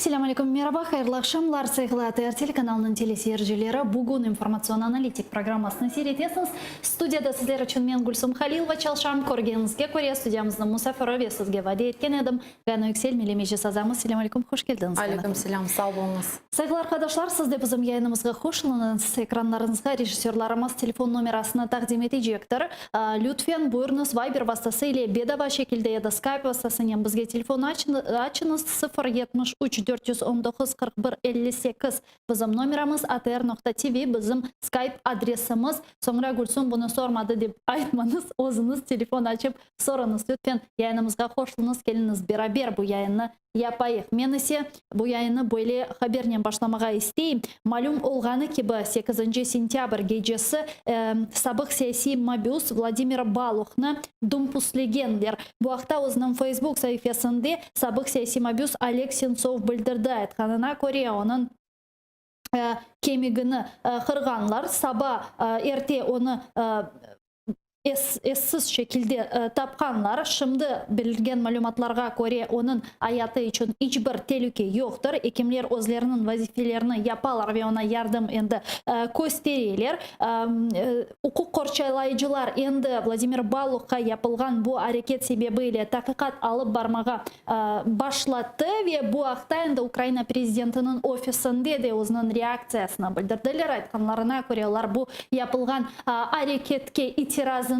Selâm aleyküm, meraba, hayırlı aqşamlar, sayğılı ATR telekanalınıñ teleseyircileri. Bugün informatsion-analitik programmasını seyir etesiñiz. Studiyada sizler içün men, Gülsum Halilova, çalışam. Körgeniñizge köre, studiyamıznıñ musafiri ve sizge vade etken edim, Gana Yüksel, Milliy Meclis azamız. Selâm aleyküm, hoş keldiñiz, Gana. Aleyküm selâm, sağ oluñız. Sayğılı arqadaşlar, siz de bizim yayınımızğa qoşulıñız. Ekranlarıñızğa rejissörlarımız telefon nomerasını taqdim etecektir. Lütfen, buyurıñız, Viber vastası ile bedava şekilde ya da Skype vastasınen bizge telefon açıñız, 0 73 419 41 58 bizim nomeramız, atr noqta tv bizim Skype adresimiz. Soñra Gülsum bunı sormadı dep aytmañız, özüñiz telefon açıp soruñız. Lütfen, yayınımızğa qoşulıñız, keliñiz beraber bu yayınnı yapayıq. Men ise bu yayınnı böyle habernen başlamağa isteyim. Malüm olğanı kibi, sekizinci sentâbr gecesi sabıq siyasiy mabüs Vladimir Baluhnı dumpuslegenler. Bu aqta özüniñ Facebook saifesinde sabıq siyasiy mabüs Oleg Sentsov bildirdi. Aytqanına köre, onıñ kemigini qırğanlar, saba erte onı essiz şekilde tapqanlar. Şimdi berilgen malümatlarğa köre, onıñ ayatı içün iç bir telüke yoqtır. Ekimler özleriniñ vazifelerini yapalar ve oña yardım endi köstereler. Uquq qorçalayıcılar endi Vladimir Baluhqa yapılğan bu areket sebebi ile taqiqat alıp barmağa başlattı ve bu aqta endi Ukraina prezidentiniñ ofisinde de özüniñ reaktsiyasını bildirdiler. Aytqanlarına köre, olar bu yapılğan areketke itirazını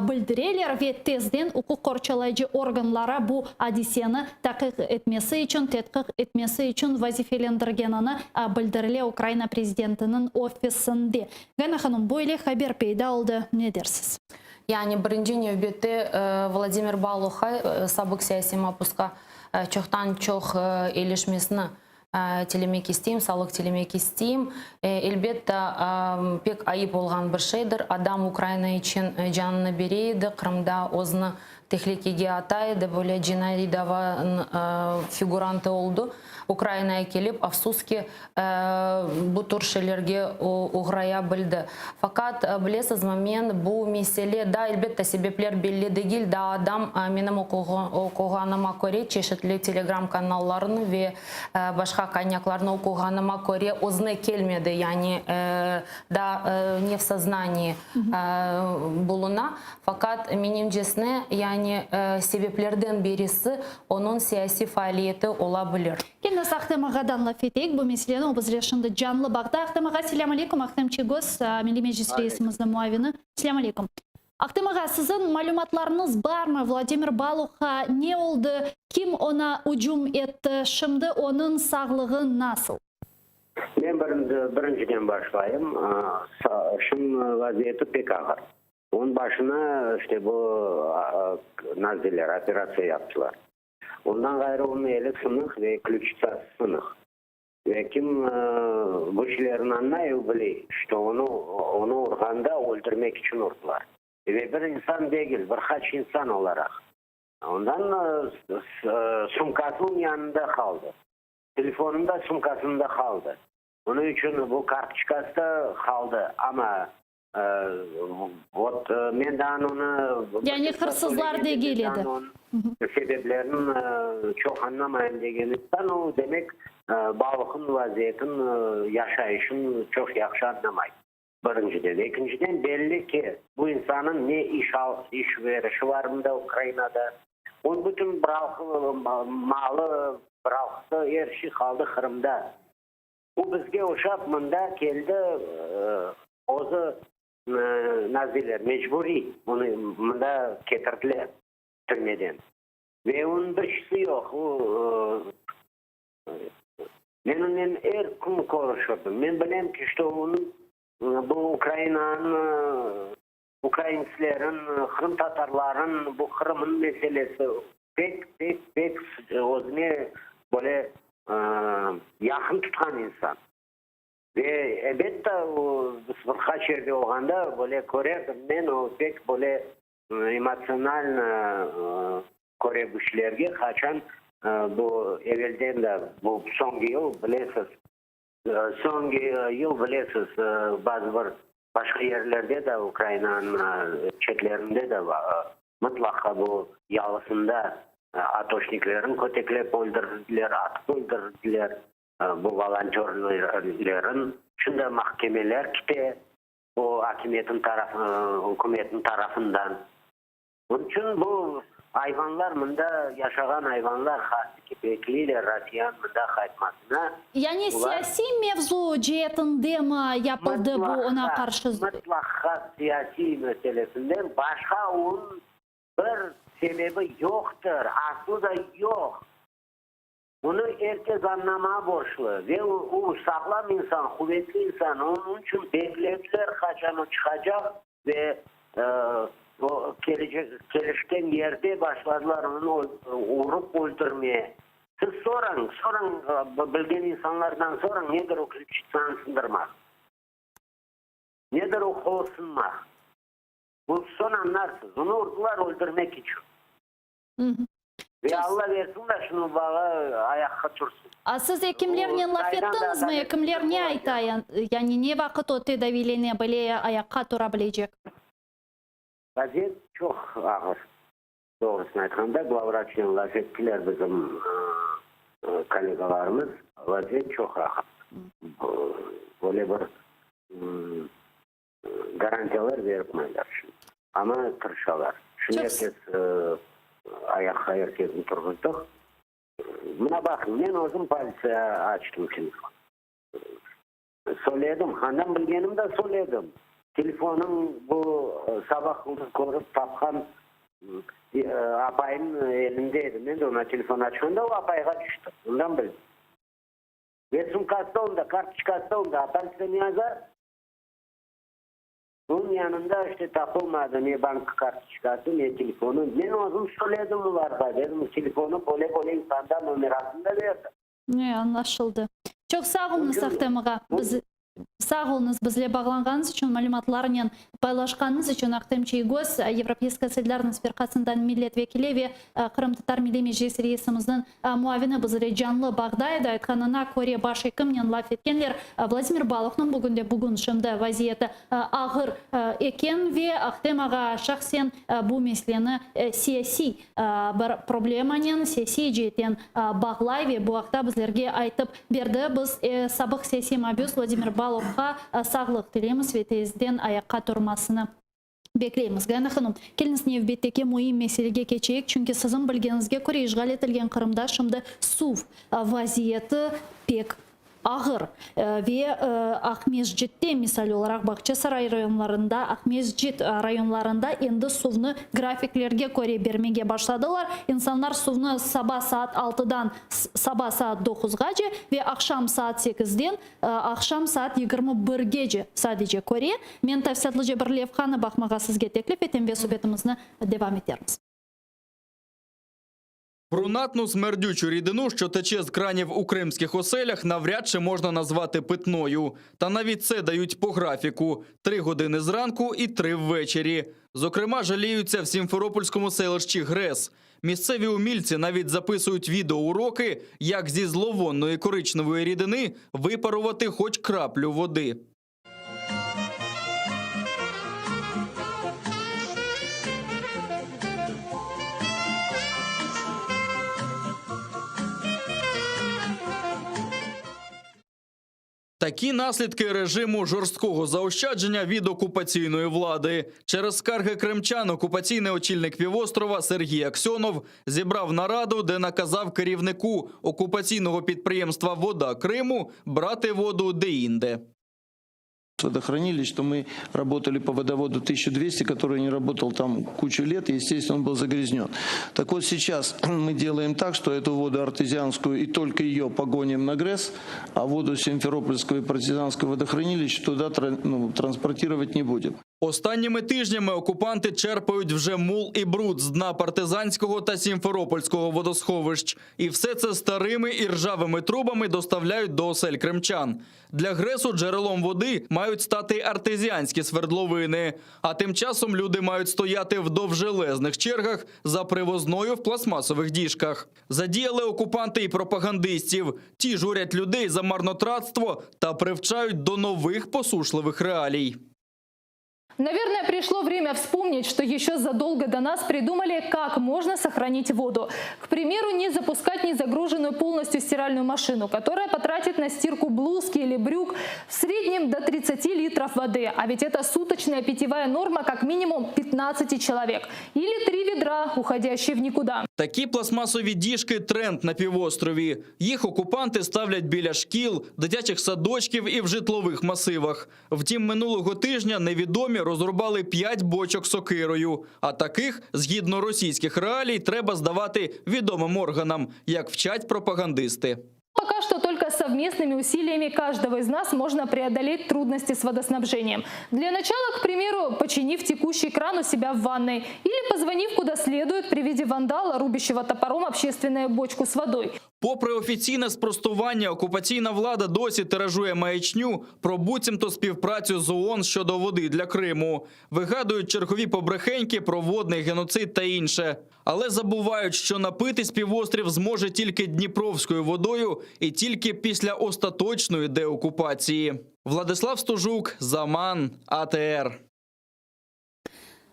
bildireler ve tezden uquq qorçalayıcı organlara bu adiseni taqiq etmesi içün tedqiq etmesi içün vazifelendirgenini bildirile Ukraina prezidentiniñ ofisinde. Gana hanım, böyle haber peyda oldı, ne dersiz? Yani birinci nevbette Vladimir Baluhqa, sabıq siyasiy mabusqa çoqtan-çoq iyileşmesini tilemek isteyim, sağlıq tilemek isteyim. Elbette, pek ayıp olğan bir şeydir, adam Ukraina içün canını bere edi, Qırımda özüni tehlikege ata edi, böyle cinaiy davanıñ figurantı oldı. Ukrainaya kelip, afsus ki, bu tür şeylerge oğraya bildi. Faqat, bilesizmi, men bu mesele, daa, elbette, sebepler belli degil, daa adam, menim oquğanıma köre, çeşitli telegram kanallarını ve başqa qaynaqlarnı oquğanıma köre, özüne kelmedi, yani daa ne v soznaniyi buluna. Faqat, menimcesine, yani sebeplerden birisi onıñ siyasiy faaliyeti ola bilir. Keliñiz, Ahtem ağadan laf eteyik bu meseleni, o bizle şimdi canlı bağda. Ahtem ağa, selâm aleykum. Ahtem Çiygoz, Milliy Meclis reisimizniñ muavini. Selâm aleykum. Ahtem ağa, siziñ malümatlarıñız barmı, Vladimir Baluhqa ne oldı, kim oña ücüm etti, şimdi onıñ sağlığı nasıl? Men birinciden başlayım. Şimdi vaziyeti pek ağır. Onıñ başına işte bu nazdiler, operatsiya yaptılar. Ondan ğayrı onıñ eli sınıq ve klüçitsası sınıq. Ve kim bu şeylerni añlay, o bile, şto onı, onı urğanda öldürmek içün urdılar. Ve bir insan degil, bir qaç insan olaraq. Ondan sumkası onıñ yanında qaldı. Telefonı da sumkasında qaldı. Onıñ içün bu kartoçkası da qaldı. Amma Vot, men daa onı. Yani hırsızlar degil edi. Sebeplerini çoq añlamayım degen insan, o, demek, balıqnıñ vaziyetin, yaşayışın çoq yahşı añlamay, birinciden. Ekinciden, belli ki, bu insannıñ ne iş iş verişi var mında Ukrainada. Onıñ bütün malı, bralqısı, er şey qaldı Qırımda. O bizge oşap mında keldi, özü nazirler mecburiy onı mında ketirdiler türmeden. Ve onıñ bir şeysi yoq, o, men onen er kün körüşirdim. Men bilem ki, şto onıñ bu Ukrainanıñ, ukraintslerin, qırımtatarların, bu Qırımnıñ meselesi pek, pek, pek özüne böyle yaqın tutqan insan. Ve elbette, o, biz bir qaç yerde olğanda böyle körerdim men, o pek böyle emotsionalno köre bu işlerge, qaçan bu evelden de, bu soñki yıl, bilesiz, soñki yıl, bilesiz, bazı bir başqa yerlerde de, Ukrainanıñ çetlerinde de, mıtlaqa bu yalısında. ATOşniklerin köteklep öldürdiler, atıp öldürdiler, bu volontörlerin. Şimdi mahkemeler kite bu akimiyetin tarafı, ükümetin tarafından. Bunıñ içün bu ayvanlar, mında yaşağan ayvanlar hastiki bekleyler Rossiyanıñ mında qaytmasına. Yani siyasiy mevzu ceetindemi yapıldı bu oña qarşı? Mıtlaqqa siyasiy meselesinden başqa onıñ bir sebebi yoqtır, aslı da yoq. Bunı er kes añlamağa borclu. Ve o, sağlam insan, quvetli insan, onıñ içün beklediler, qaçan o çıqacaq ve o, kelecek, kelişken yerde başladılar onı urıp öldürmeye. Siz sorañ, sorañ, bilgen insanlardan sorañ, nedir o klüçitsanı sındırmaq? Nedir o qol sınmaq? Bu soñ añlarsız. Onı urdılar öldürmek içün. Ve Alla versin da şunıñ bağa ayaqqa tursın. A siz ekimlernen laf ettiñizmi? Ekimler ne ayta? Yani ne vaqıt o tedaviylene bile, ayaqqa tura bilecek? Vaziyet çoq ağır. Doğrusını aytqanda, glavvraçnen laf ettiler bizim kollegalarımız. Vaziyet çoq ağır. Böyle bir Garantiyalar beripmeyler şimdi. Amma tırışalar. Şimdi er kes ayaqqa er kesni turğuzdıq. Mına baqıñ, men özüm politsiya açtım telefon. Söyledim, andan bilgenim de söyledim. Telefonıñ bu sabah körip tapqan apayım elinde edi. Men de oña telefon açqanda o apayğa tüşti. Ondan bildim. Ve sumkası da onda, kartoçkası da onda. A politsiya ne yazar? Bunıñ yanında işte tapılmadı ne bank kartoçkası, ne telefonı. Men özüm söyledim olarğa, dedim, telefonı böyle-böyle insanda nomerasını da berdim. Ne, añlaşıldı. Çoq sağ oluñız, Ahtem ağa. Biz, sağ oluñız, bizle bağlanğanıñız içün, malümatlarnen paylaşqanıñız içün. Ahtem Çiygöz, Yevropeyskaya solidarnost firqasından millet vekili ve Qırımtatar Milliy Meclisi reisimizniñ muavini bizle canlı bağda edi. Aytqanına köre, baş ekimnen laf etkenler, Vladimir Baluhnıñ bugünde bugün, şimdi vaziyeti ağır eken ve Ahtem ağa şahsen bu meseleni siyasiy bir problemanen, siyasiy ceetten bağlay ve bu aqta bizlerge aytıp berdi. Biz sabıq siyasiy mabüs Vladimir Baluhqa sağlıq tileymiz ve tezden ayaqqa turmasını Bekleymiz. Gayana hanım, keliñiz nevbetteki müim meselege keçeyik, çünki siziñ bilgeniñizge köre işğal etilgen Qırımda şimdi suv vaziyeti pek ağır. Ve Aqmescitte, misal olaraq, Bağçasaray rayonlarında, Aqmescit rayonlarında endi suvnı grafiklerge köre bermege başladılar. İnsanlar suvnı saba saat altıdan saba saat doquzğace ve aqşam saat sekizden Aqşam saat 21 gece sadece köre. Men tafsilâtlıca bir levhanı baqmağa sizge teklif etem ve subetimizni devam etermiz. Брунатну смердючу рідину, що тече з кранів у кримських оселях, навряд чи можна назвати питною. Та навіть це дають по графіку: 3 години зранку і 3 ввечері. Зокрема, жаліються в Сімферопольському селищі ГРЕС. Місцеві умільці навіть записують відеоуроки, як зі зловонної коричневої рідини випарувати хоч краплю води. Такі наслідки режиму жорсткого заощадження від окупаційної влади. Через скарги кримчан окупаційний очільник півострова Сергій Аксьонов зібрав нараду, де наказав керівнику окупаційного підприємства Вода Криму брати воду деінде. Водохранилищ, то мы работали по водоводу 1200, который не работал там кучу лет, и, естественно, он был загрязнен. Так вот сейчас мы делаем так, что эту воду артезианскую и только ее погоним на ГРЭС, а воду Симферопольского и Партизанского водохранилища туда ну, транспортировать не будем. Останніми тижнями окупанти черпають вже мул і бруд з дна партизанського та сімферопольського водосховищ. І все це старими і ржавими трубами доставляють до осель кримчан. Для ГРЕСу джерелом води мають стати артезіанські свердловини. А тим часом люди мають стояти в довжелезних чергах за привозною в пластмасових діжках. Задіяли окупанти і пропагандистів. Ті журять людей за марнотратство та привчають до нових посушливих реалій. Наверное, пришло время вспомнить, что еще задолго до нас придумали, как можно сохранить воду. К примеру, не запускать незагруженную полностью стиральную машину, которая потратит на стирку блузки или брюк в среднем до 30 литров воды. А ведь это суточная питьевая норма как минимум 15 человек. Или три ведра, уходящие в никуда. Такі пластмасові діжки тренд на півострові. Їх окупанти ставлять біля шкіл, дитячих садочків і в житлових масивах. Втім, минулого тижня невідомі розрубали 5 бочок сокирою. А таких, згідно російських реалій, треба здавати відомим органам, як вчать пропагандисти. Пока что только совместными усилиями каждого из нас можно преодолеть трудности с водоснабжением. Для начала, к примеру, починив текущий кран у себя в ванной или позвонив куда следует при виде вандала, рубящего топором общественную бочку с водой. Попри офіційне спростування, окупаційна влада досі тиражує маячню про буцімто співпрацю з ООН щодо води для Криму. Вигадують чергові побрехеньки про водний геноцид та інше. Але забувають, що напитись півострів зможе тільки дніпровською водою і тільки після остаточної деокупації. Владислав Стужук, Заман, АТР.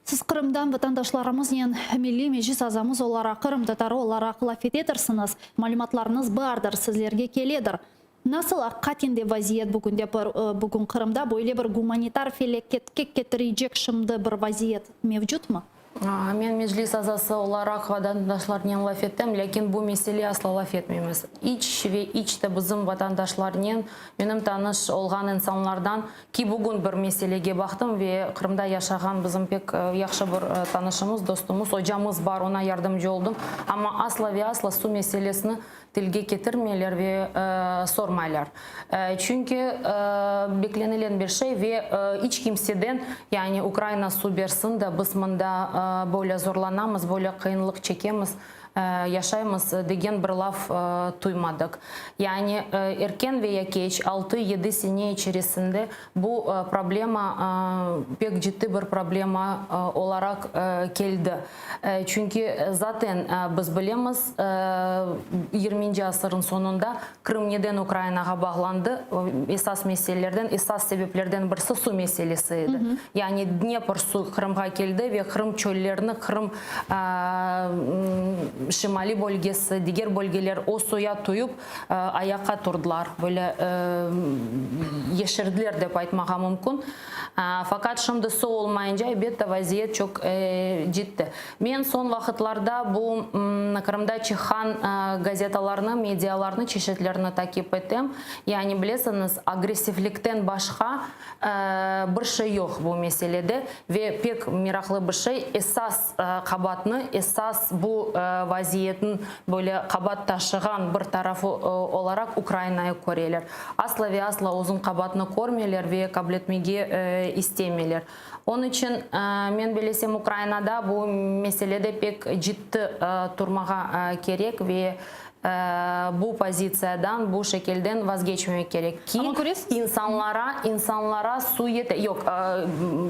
Siz Qırımdan vatandaşlarımıznen Milliy Meclis azamız olaraq, qırımtatarı olaraq laf etedirsiñiz, malümatlarıñız bardır, sizlerge keledir. Nasıl aqiqaten de vaziyet bugün de bir, bugün Qırımda böyle bir gumanitar felâketke ketirecek şimdi bir vaziyet mevcutmı? Men Meclis azası olaraq vatandaşlarnen laf ettim, lâkin bu mesele asla laf etmeymiz. İç ve iç de bizim vatandaşlarnen, menim tanış olğan insanlardan, ki bugün bir meselege baqtım ve Qırımda yaşağan bizim pek yahşı bir tanışımız, dostumız, ocamız bar, oña yardımcı oldım, amma asla ve asla suv meselesini tilge ketirmeyler ve sormaylar. Çünki beklenilen bir şey ve iç kimseden, yani Ukraina suv bersin de, biz mında böyle zorlanamız, böyle qıyınlıq çekemiz, yaşaymız degen bir laf tuymadıq. Yani erken ve ya keç, altı, yedi sene içerisinde bu problema pek ciddi bir problema olaraq keldi. Çünki zaten biz bilemiz, yirminci asırnıñ soñunda Qırım neden Ukrainağa bağlandı, esas meselelerden, esas sebeplerden birisi suv meselesi edi. Yani Dnepr suv Qırımğa keldi ve Qırım çöllerini, Qırım şimaliy bölgesi, diger bölgeler o suya tuyıp ayaqqa turdılar, böyle yeşerdiler dep aytmağa mümkün. Faqat şimdi suv olmayınca, elbette, vaziyet çoq ciddi. Men soñ vaqıtlarda bu Qırımda çıqqan gazetalarnı, medialarnı, çeşitlerini takip etem. Yani, bilesiñiz, agressivlikten başqa bir şey yoq bu meselede. Ve pek meraqlı bir şey, esas qabaatnı, esas bu vaziyetniñ böyle qabaat taşığan bir tarafı olaraq Ukrainayı köreler. Asla ve asla özüñ qabaatnı körmeyler ve qabul etmege istemeyler. Onıñ içün, men bilesem, Ukrainada bu meselede pek ciddi turmağa kerek ve bu pozitsiyadan, bu şekilden vazgeçmemek kerek ki, insanlara, insanlara suv yete, yoq,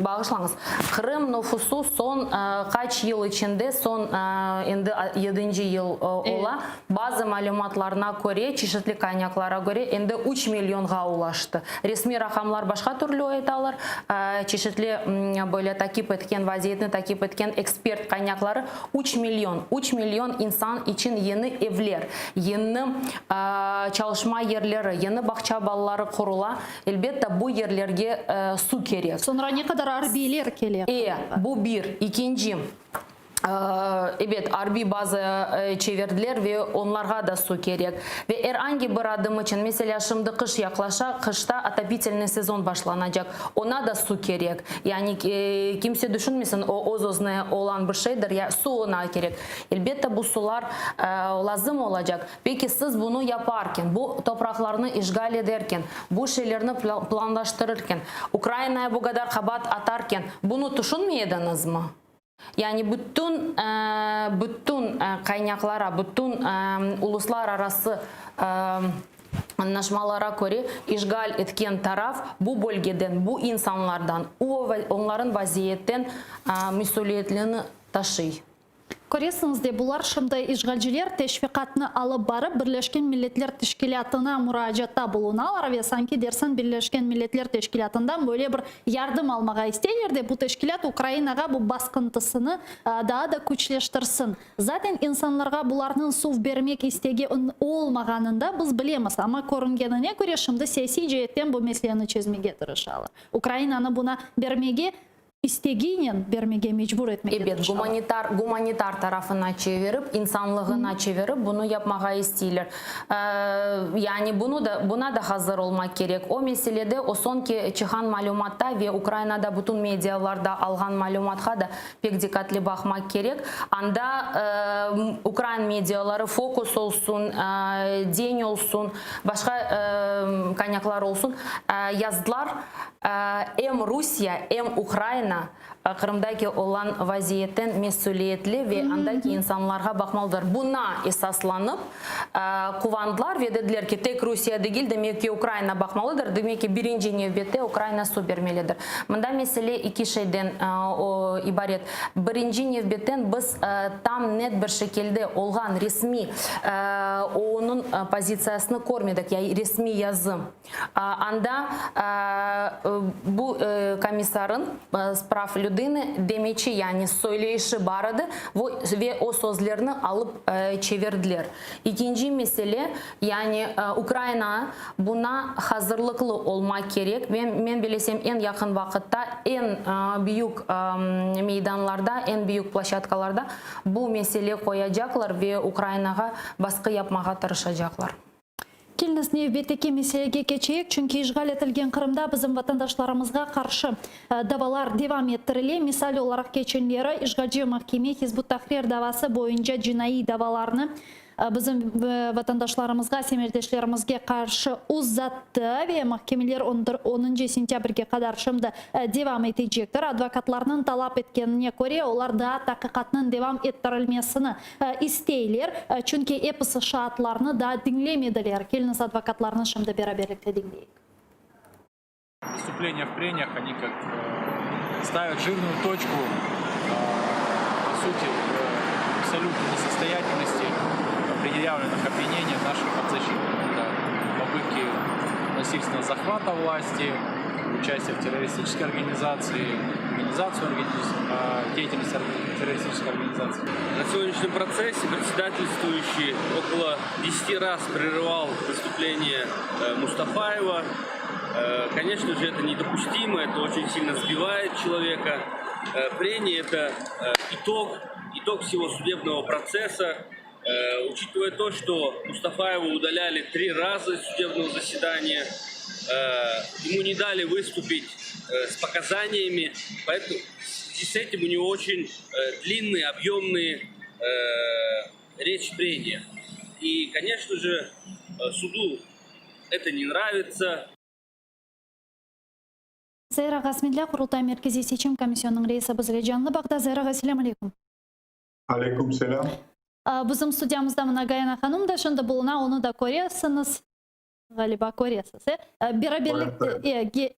bağışlañız, Qırım nüfusu soñ qaç yıl içinde, soñ endi yedinci yıl ola, Bazı malümatlarına köre, çeşitli qaynaqlara köre, endi üç millionğa ulaştı. Resmiy raqamlar başqa türlü aytalar. Çeşitli böyle takip etken, vaziyetni takip etken ekspert qaynaqları üç million, üç million insan içün yeni evler, yeni çalışma yerleri, yeni bağça balaları qurula. Elbette, bu yerlerge suv kerek. Soñra ne qadar arbiyler kele E, Qırımğa? bu bir. İkinci. Ebet, arbiy baza çevirdiler ve onlarğa da suv kerek. Ve er angi bir adım içün, meselâ, şimdi qış yaqlaşa, qışta otopitelnıy sezon başlanacaq, oña da suv kerek. Yani, kimse düşünmesin, o öz-özüne olan bir şeydir, ya suv oña kerek. Elbette, bu suvlar lazım olacaq. Peki, siz bunı yaparken, bu topraqlarnı işğal ederken, bu şeylerni planlaştırırken, Ukrainaya bu qadar qabaat atarken, bunı tüşünmey ediñizmi? Yani bütün, bütün qaynaqlara, bütün uluslararası añlaşmalara köre işğal etken taraf bu bölgeden, bu insanlardan, onların vaziyetten mesüliyetliğini taşıy. Köresiñiz de, bular şimdi işğalciler teşviqatnı alıp barıp, Birleşken Milletler Teşkilâtına muracaatta bulunalar ve sanki dersiñ Birleşken Milletler Teşkilâtından böyle bir yardım almağa isteyler de, bu teşkilât Ukrainağa bu basqıntısını daa da küçleştirsin. Zaten insanlarğa bularnıñ suv bermek istegi olmağanını da biz bilemiz, amma körüngenine köre şimdi siyasiy ceetten bu meseleni çezmege tırışalar. Ukrainanı buna bermege isteginen bermege mecbur etmege Ebet, tırışalar. gumanitar, gumanitar tarafına çevirip, insanlığına çevirip bunı yapmağa isteyler. Yani bunı da, buna da hazır olmaq kerek. O meselede o soñki çıqan malümatta ve Ukrainada bütün medialarda alğan malümatqa da pek diqqatli baqmaq kerek. Anda ukrain mediaları Fokus olsun, Den olsun, başqa kaynaqlar olsun, yazdılar, Em Rusiye, em Ukrayina Qırımdaki olan vaziyetten mesüliyetli ve andaki insanlarğa baqmalıdır. Buna esaslanıp, quvandılar ve dediler ki, tek Rusiye degil, demek ki, Ukrayina baqmalıdır, demek ki, birinci nevbette Ukrayina suv bermelidir. Mında mesele eki şeyden ibaret. Birinci nevbetten biz tam net bir şekilde olğan resmiy OONnıñ pozitsiyasını körmedik, ya resmiy yazı. Anda bu komissarın z prav lüdını demeçi, yani söyleyişi bar edi ve o sözlerni alıp çevirdiler. İkinci mesele, yani Ukraina buna hazırlıqlı olmaq kerek. Men bilesem, eñ yaqın vaqıtta eñ büyük meydanlarda, eñ büyük ploşçadkalarda bu mesele qoyacaqlar ve Ukrainağa basqı yapmağa tırışacaqlar. Keliñiz, nevbetteki meselege keçeyik, çünki işğal etilgen Qırımda bizim vatandaşlarımızğa qarşı davalar devam ettirile. Misal olaraq, keçenleri işğalci mahkeme Hizb ut-Tahrir davası boyunca cinaiy davalarnı bizim vatandaşlarımızğa, semetdeşlerimizge qarşı uzattı ve mahkemeler onuncı sentâbrge qadar şimdi devam etecektir. Advokatlarnıñ talap etkenine köre, olar daa taqiqatnıñ devam ettirilmesini İsteyler, çünki episi şaatlarnı daa diñlemediler. Keliñiz, advokatlarnı şimdi beraberlikte diñleyik. Vıstupleniya v preniях, oni kak stavят жирную точку, po suti, v absolютной несостоятельности предъявленных обвинений нашим подзащитным. Это попытки насильственного захвата власти, участие в террористической организации, организацию деятельности террористической организации. На сегодняшнем процессе председательствующий около 10 раз прерывал выступление Мустафаева. Конечно же, это недопустимо, это очень сильно сбивает человека. Прения – это итог, итог всего судебного процесса. Учитывая то, что Мустафаева удаляли три раза из судебного заседания, ему не дали выступить с показаниями, поэтому в связи с этим у него очень длинные, объемные речь прения. И, конечно же, суду это не нравится. Zair ağa Smedlâ, Qurultay Merkeziy seçim komisyonınıñ reisi bizle canlı bağda. Zair ağa, selâm aleykum. Aleykum selâm. Bizim studiyamızda mına Gayana hanım da şimdi buluna, onı da köresiñiz. Ğaliba, köresiz, e? Beraberlikte,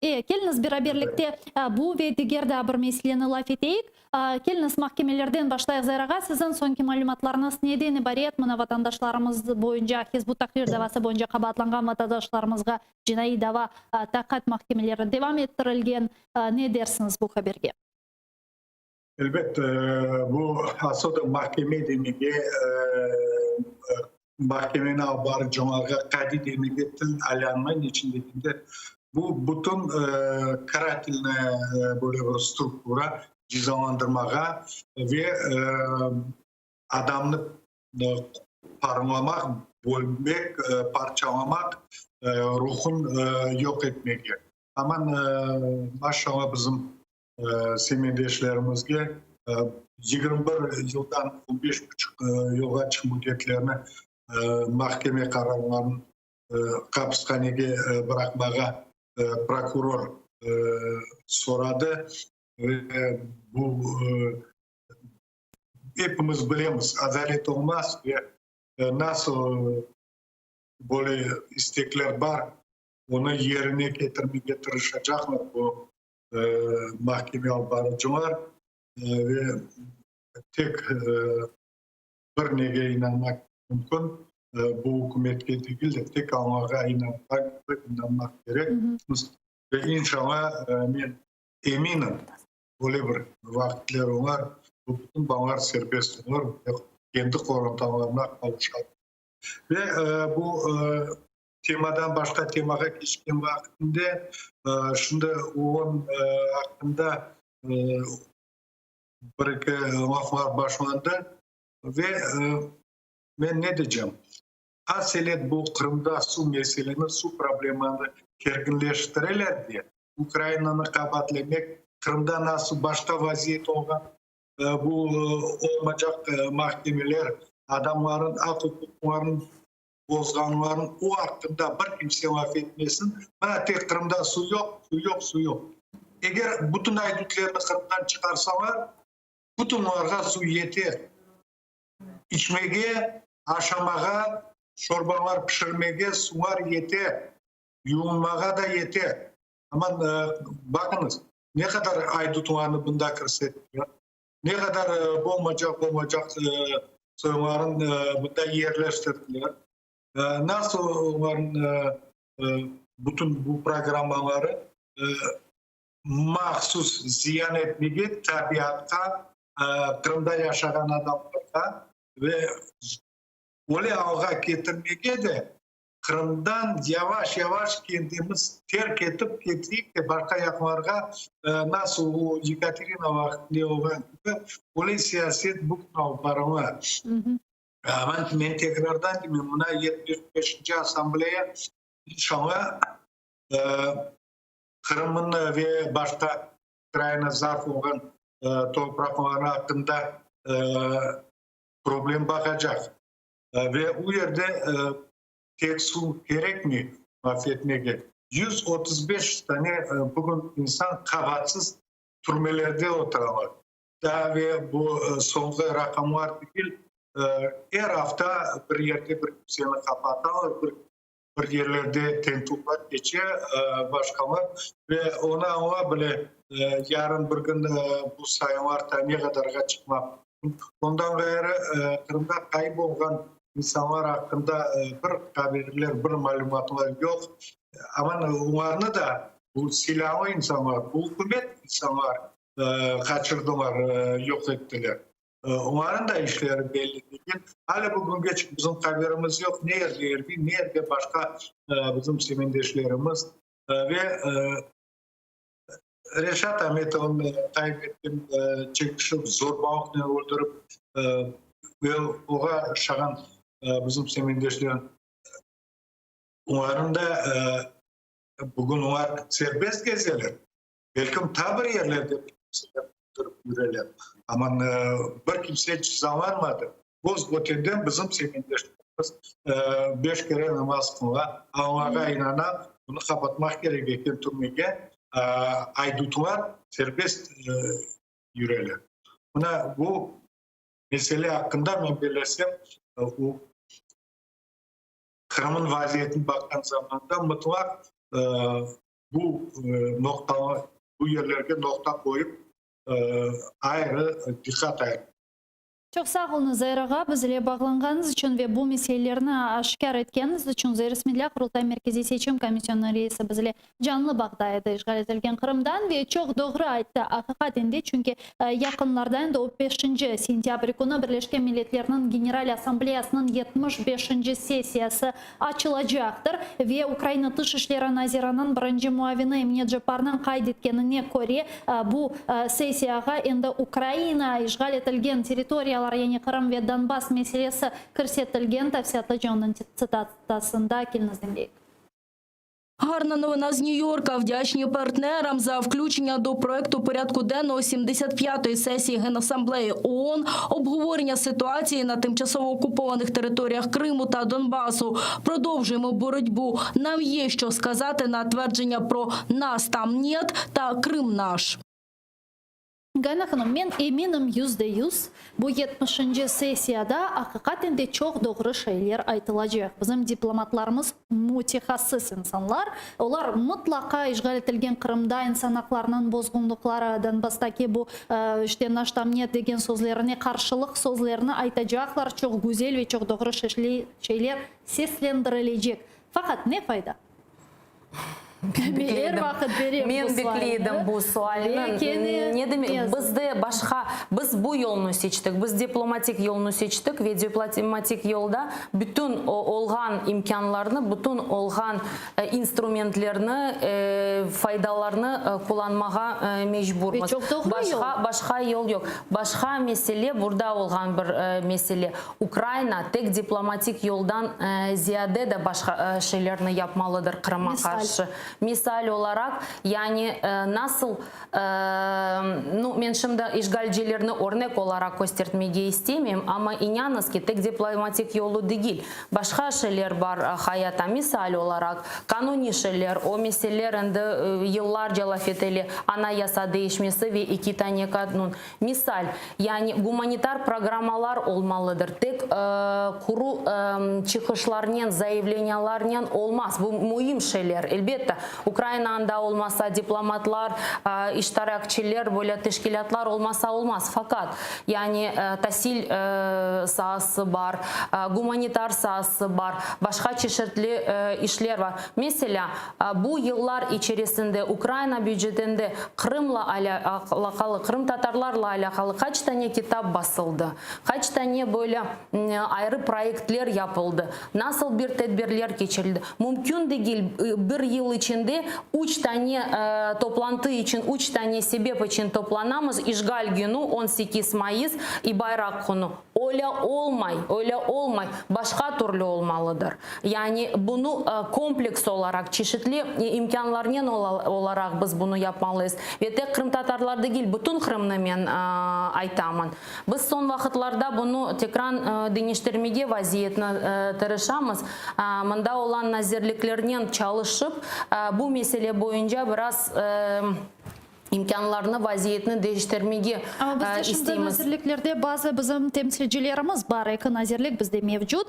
e, keliñiz, beraberlikte bu ve diger daa bir meseleni laf eteyik. Keliñiz, mahkemelerden başlayıq, Zair ağa, siziñ soñki malümatlarıñız neden ibaret? Mına vatandaşlarımız boyunca, Hizb ut-Tahrir davası boyunca qabaatlanğan vatandaşlarımızğa cinaiy dava taqiqat mahkemeleri devam ettirilgen. Ne dersiñiz bu haberge? Elbet, bu asıl da mahkeme demege, mahkemeni alıp barıcılarğa qadi demege til aylanmay, niçün degende, bu bütün karatelnaya böyle bir struktura cezalandırmağa ve adamnı parmalamaq, bölmek, parçalamaq, ruhun yoq etmege. Aman, maşallah, bizim semetdeşlerimizge 21 yıldan on beş buçuq yılğaç müddetlerini mahkeme qararlarını hapishanege bıraqmağa prokuror soradı ve bu epimiz bilemiz, adalet olmaz ve nasıl böyle istekler bar, onı yerine ketirmege tırışacaqlar bu mahkeme alıp barıcılar ve tek. Bir nege inanmaq mümkün, bu ükümetke degil de, tek Allağa inanmaq kerek. Ve inşalla, men eminim, böyle bir vaqıtler olar, bu bütün balalar serbest olur ve kendi qorantalarına qavuşar. Ve bu temadan başqa temağa keçken vaqıtında, şimdi OON aqqında bir-eki laflar başlandı ve men ne deycem, aselet bu Qırımda suv meseleni, suv problemanı kerginleştireler de, Ukrainanı qabaatlemek, Qırımda nasıl başqa vaziyet olğan, bu olmacaq mahkemeler, adamların aq-uquqlarını bozğanların, o aqqında bir kimse laf etmesin. Mına tek Qırımda suv yoq, suv yoq, suv yoq. Eger bütün aydutlerni Qırımdan çıqarsalar, bütün olarğa suv yeter. İçmege, aşamağa, şorbalar pişirmege suvlar yeter. Yuvunmağa da yeter. Amma baqıñız, ne qadar aydutlarnı bunda kirsettiler, ne qadar bolmacaq-bolmacaq soylarını bunda yerleştirdiler, nasıl olarnıñ bütün bu programmaları mahsus ziyan etmege tabiatqa, Qırımda yaşağan adamlarğa ve öyle alğa ketirmege de Qırımdan yavaş-yavaş kendimiz terk etip keteyik de, başqa yaqlarğa, nasıl o Yekaterina vaqtında olğan kibi, öyle siyaset bugün alıp barıla. Amma men tekrardan deyim, mına 75-nci Assambleya inşallah Qırımnıñ ve başqa Ukraina zarf olğan topraqları aqqında problem baqacaq. Ve o yerde tek suv kerekmey laf etmege. 135 dane bugün insan qabaatsız türmelerde oturalar. Daa ve bu soñki raqamlar degil, er afta bir yerde bir kimseni qapatalar, bir bir yerlerde tintüvler keçe, başqalar. Ve onı añla bile, yarın bir kün bu sayılar ta ne qadarğa çıqmaq mümkün. Ondan ğayrı, Qırımda ğayıp olğan insanlar aqqında bir haberler, bir malümatlar yoq. Aman, olarnı da bu silâlı insanlar, bu ükümet insanlar qaçırdılar, yoq ettiler. Olarnıñ da işleri belli degil. Alâ bugüngeç bizim haberimiz yoq, ne yerde Ervin, ne yerde başqa bizim semendeşlerimiz. Ve Reşat Ametovnı ğayıp etken, çekişip, zorbalıqnen öldürip, ve oğa oşağan bizim semendeşler, olarnıñ da bugün olar serbest gezeler. Belkim ta bir yerlerde bir kimseler qıdırıp yüreler. Aman bir kimse cezalanmadı. Boz-Bötenden bizim semetdeşlerimiz beş kere namaz qıla, Allağa inana, bunı qapatmaq kerek eken türmege, aydutlar serbest yüreler. Mına bu mesele aqqında men bellesem, o Qırımnıñ vaziyetini baqqan zamanda mıtlaq bu noqtalar, bu yerlerge noqta qoyıp, ayrı diqqat ayırmaq. Çoq sağ oluñız, Zair ağa, biz ile bağlanğanıñız içün ve bu meselelerni aşkâr etkeniñiz içün. Zair Smedlâ, Qurultay Merkeziy Seçim Komisyonınıñ reisi biz ile canlı bağda edi işğal etilgen Qırımdan ve çoq doğru ayttı, aqiqaten de, çünki yaqınlarda endi o beşinci sentâbr künü Birleşken Milletlerniñ General Assambleyasınıñ 75-nci sessiyası açılacaqtır ve Ukraina Tış işleri naziriniñ birinci muavini Emine Cepparnıñ qayd etkenine köre, bu sessiyağa endi Ukraina işğal etilgen territoriyalar, yani Qırım ve Donbass meselesi kirsetilgen, tafsilâtlıca onıñ tsitatasında keliñiz diñleyik. Гарна новина з Нью-Йорка. Вдячні партнерам за включення до проекту порядку денного 75-ї сесії Генасамблеї ООН обговорення ситуації на тимчасово окупованих територіях Криму та Донбасу. Продовжуємо боротьбу. Нам є що сказати на твердження про нас там нет та Крым наш. Gayana hanım, men eminim 100% bu yetmişinci sessiyada aqiqaten de çoq doğru şeyler aytılacaq. Bizim diplomatlarımız mütehassıs insanlar, olar mıtlaqa işğal etilgen Qırımda insan aqlarınıñ bozğunlıqları, Donbasstaki bu işte naş tam net degen sözlerine qarşılıq sözlerini aytacaqlar, çoq güzel ve çoq doğru şeyler seslendirilecek. Faqat ne fayda? Men Er vaqıt berem Men bu sualni. bekleydim bu sualni. Ve kene Ne demek, yazıq. bizde başqa, biz bu yolnı seçtik, biz diplomatik yolnı seçtik ve diplomatik yolda bütün olğan imkânlarnı, bütün olğan instrumentlerni, faydalarnı qullanmağa mecburmız. Ve çoq doğru yol. Başqa, başqa yol yoq. Başqa mesele, burada olğan bir mesele, Ukraina tek diplomatik yoldan ziyade de başqa şeylerni yapmalıdır Qırım'a qarşı. Misal olaraq, yani nasıl, nu, men şimdi işğalcilerni örnek olaraq köstertmege istemeyim, amma inanıñız ki, tek diplomatik yolu degil, başqa şeyler bar hayatta, misal olaraq, qanuniy şeyler, o meseleler endi yıllarca laf etile, anayasa değişmesi ve eki tane qanun. Misal, yani gumanitar programmalar olmalıdır, tek quru çıqışlarnen, zayavleniyalarnen olmaz, bu müim şeyler, elbette, Ukraina anda olmasa, diplomatlar, iştirakçiler, böyle teşkilâtlar olmasa olmaz, faqat, yani tasil saası bar, gumanitar saası bar, başqa çeşitli işler bar. Meselâ, Bu yıllar içerisinde Ukraina bücetinde Qırımla alâqalı, qırımtatarlarla alâqalı qaç tane kitap basıldı, qaç tane böyle ayrı proyektler yapıldı, nasıl bir tedbirler keçirildi? Mümkün degil, bir yıl içinde üç tane toplantı içün, üç tane sebep içün toplanamız, işğal günü, 18 mayıs, i bayraq künü. Öyle olmay, öyle olmay, başqa türlü olmalıdır. Yani bunı kompleks olaraq, çeşitli imkânlarnen olaraq biz bunı yapmalıyız. Ve tek qırımtatarlar degil, bütün Qırımnı men aytamın. Biz soñ vaqıtlarda bunı tekran deñiştirmege vaziyetni tırışamız. Mında olan nazirliklernen çalışıp, bu mesele boyunca biraz İmkânlarnı, vaziyetni deñiştirmege Amma bizde şimdi isteymiz. nazirliklerde bazı bizim temsilcilerimiz bar, eki nazirlik bizde mevcut.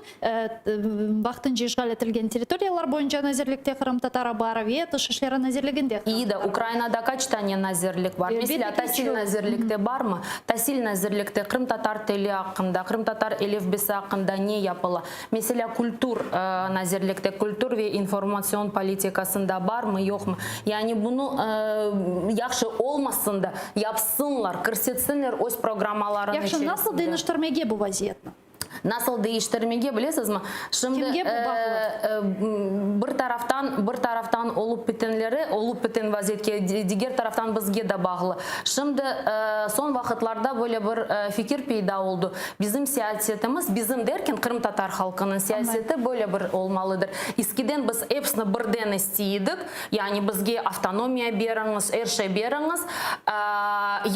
Vaqtınca işğal etilgen territoriyalar boyunca nazirlikte qırımtatarı bar ve Tış işleri nazirliginde İyi de qırımtatarı bar. Ukrainada qaç tane nazirlik bar? Elbette Meselâ, ki, Tasil çoq. nazirlikte barmı? Tasil nazirlikte qırımtatar tili aqqında, qırımtatar elifbesi aqqında ne yapıla? Meselâ, Kültür nazirlikte, kültür ve informatsion politikasında barmı, yoqmı? Yani bunı yahşı olmasın da, yapsınlar, kirsetsinler öz programmalarınıñ Yahşı, nasıl içerisinde. deñiştirmege bu vaziyetni? Nasıl deñiştirmege, bilesizmi? Şimdi, Kimge bu bağlı? bir taraftan, bir taraftan olıp bitenleri, olıp biten vaziyetke, diger taraftan bizge de bağlı. Şimdi, soñ vaqıtlarda böyle bir fikir peyda oldı, Bizim siyasetimiz, bizim derken qırımtatar halqınıñ siyaseti böyle bir olmalıdır. Eskiden biz episini birden istey edik, yani bizge avtonomiya beriñiz, er şey beriñiz,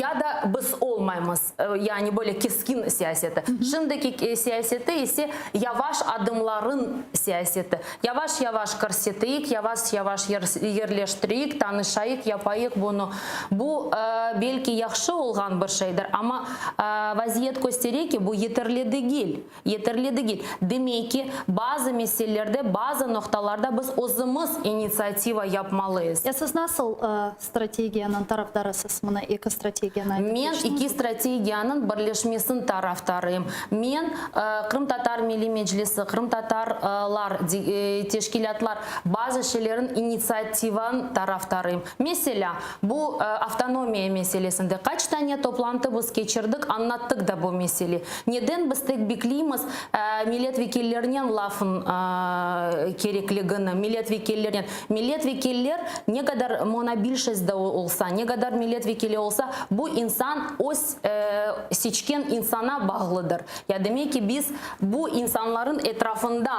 ya da biz olmaymız, yani böyle keskin siyaseti. Şimdiki siyaseti ise yavaş adımların siyaseti. Yavaş-yavaş kirseteyik, yavaş-yavaş yerleştireyik, tanışayıq, yapayıq bunı. Bu, belki, yahşı olğan bir şeydir, amma vaziyet köstere ki, bu yeterli degil. Yeterli degil. Demek ki, bazı meselelerde, bazı noqtalarda biz özümiz initsiativa yapmalıyız. Ya siz nasıl strategiyanıñ tarafdarısız? Mına eki strategiyanı aytıp Men keçtiñiz. eki strategiyanıñ birleşmesiniñ tarafdarıyım. Men Qırımtatar Milliy Meclisi, qırımtatarlar, teşkilâtlar bazı şeylerniñ initsiativanıñ tarafdarıyım. Meselâ, bu avtonomiya meselesinde qaç tane toplantı biz keçirdik, añlattık da bu mesele. Neden biz tek bekleymiz millet vekillerinen lafıñ kerekligini, millet vekillerinen? Millet vekiller ne qadar monobilşest da olsa, ne qadar millet vekili olsa, bu insan öz seçken insana bağlıdır. Ya demek ki, biz bu insanların etrafında